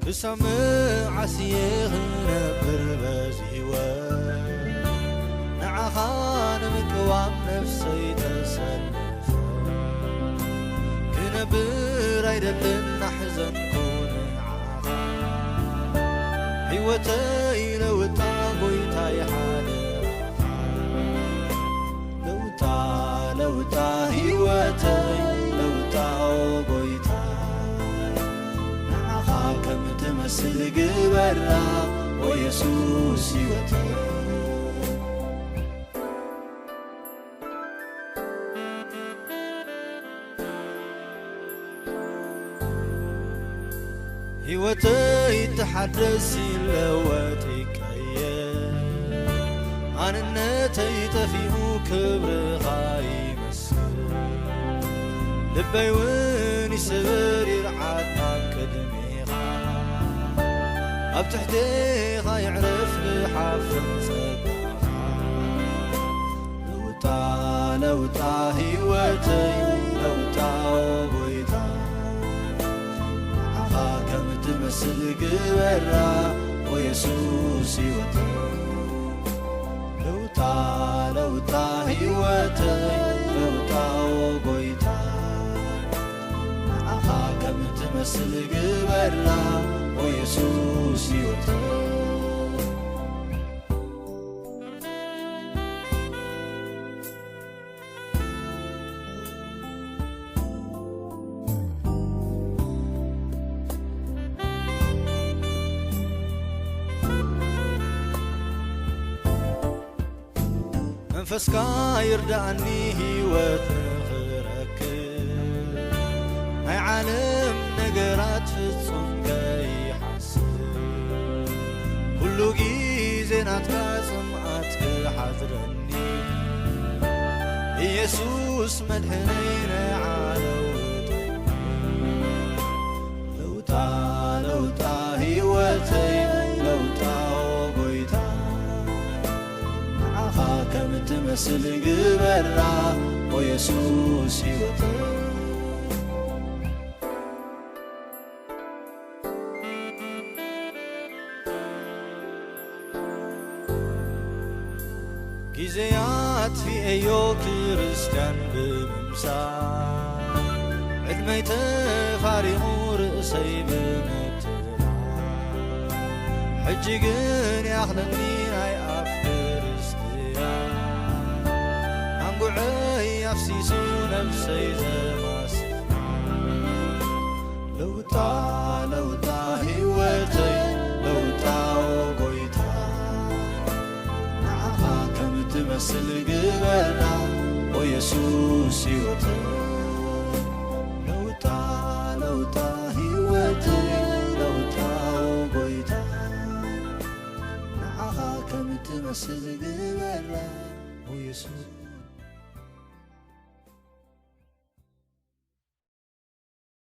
ክሳብ መዓስ እየ ክነብር በዚ ህይወት? ንዓኻ ንምቅዋም ነፍሰይ ተሰልፈ ክነብር ኣይደልን፣ ናሕዘንኩ ንዓኻ። ህይወተይ ለውጣ ጎይታይ ሓደራኻ። ለውጣ ለውጣ ህይወተይ ለውጣ፣ ኦ ጎይታ፣ ንዓኻ ከም ትመስል ግበራ፣ ኦ የሱስ ህይወተይ። ህይወተይ ተሓደስ ይለወጥ ይቀየር፣ ማንነተይ ጠፊኡ ክብርኻ ይመስል። ልበይ እውን ይስበር ይርዓድ ኣብ ቅድሜኻ፣ ኣብ ትሕቴኻ ይዕረፍ ብሓፍን ጸጋኻ። ለውጣ ለውጣ ህይወተይ ለውጣ፣ ኦ ጎይታ፣ ንዓኻ ከም ትመስል ግበራ፣ ኦ የሱስ ህይወተይ። ለውጣ ለውጣ ህይወተይ ለውጣ፣ ኦ ጎይታ፣ ንዓኻ ከም ትመስል ግበራ፣ ኦ የሱስ ህይወተይ። መንፈስካ ይርዳእኒ ህይወት ንኽረክብ፣ ናይ ዓለም ነገራት ፍጹም ከይሓስብ፣ ኩሉ ግዜ ናትካ ጽምኣት ክሓድረኒ፣ ኢየሱስ መድሕነይ ንዓ ለውጠኒ። ለውጣ ለውጣ ህይወተይ ለውጣ፣ ኦ ጎይታ፣ ንዓኻ ከም ትመስል ግበራ፣ ኦ የሱስ ህይወተይ። ግዜ ኣጥፊኤዮ ክርስትያን ብምምሳል፣ ዕድመይ ተፋሪቑ ርእሰይ ብምትላል፣ ሕጂ ግን ይኣኽለኒ ናይ ኣፍ ክርስትያን፣ ኣንጉዐይ ኣፍሲሱ ነብሰይ ዘማስል። ለውጣ ለውጣ ህይወተይ ለውጣ፣ ኦ ጎይታ፣ ንዓኻ ከም ትመስል ግበራ፣ ኦ የሱስ ህይወተይ። ለውጣ ለውጣ ህይወተይ ለውጣ፣ ኦ ጎይታ፣ ንዓኻ ከም ትመስል ግበራ፣ ኦ የሱስ።